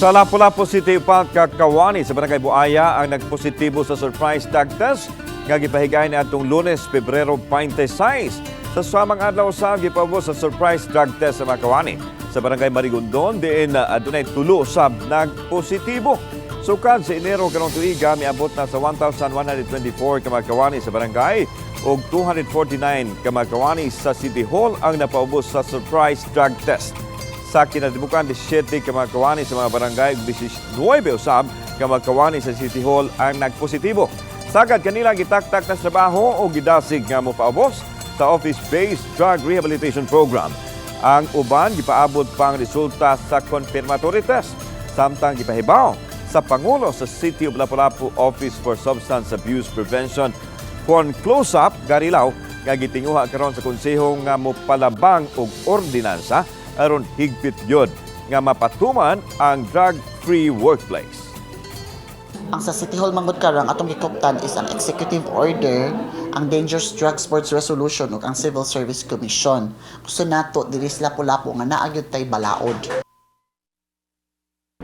Sa Lapu-Lapu City, upat ka kawani sa Barangay Buaya ang nagpositibo sa surprise drug test nga gipahigayon atong Lunes, Pebrero 26. Sa samang adlaw sa gipaubos sa surprise drug test sa mga kawani sa Barangay Marigondon, diin adunay tulo sab nagpositibo. Sukad sa Enero karong tuiga, miabot na sa 1,124 ka mga kawani sa barangay ug 249 ka mga kawani sa City Hall ang napaubos sa surprise drug test. Sa kinatibukan, 17 ka mga kawani sa mga barangay ug 19 usab ka mga kawani sa City Hall ang nagpositibo. Sagad kanila gitaktak na sa trabaho o gidasig nga mopaubos sa Office-Based Drug Rehabilitation Program. Ang uban gipaabot pang resulta sa confirmatory test, samtang gipahibaw sa Pangulo sa City of Lapu-Lapu Office for Substance Abuse Prevention, Juan Close-up Garilao, nga gitinguha karon sa konseho nga mopalabang og ordinansa aron higpit gyud nga mapatuman ang drug-free workplace. Ang sa City Hall manggod karon, atong gikuptan is ang Executive Order, ang Dangerous Drugs Board's Resolution ug ang Civil Service Commission. Gusto nato diri sa Lapu-Lapu nga naa gyud tay balaod.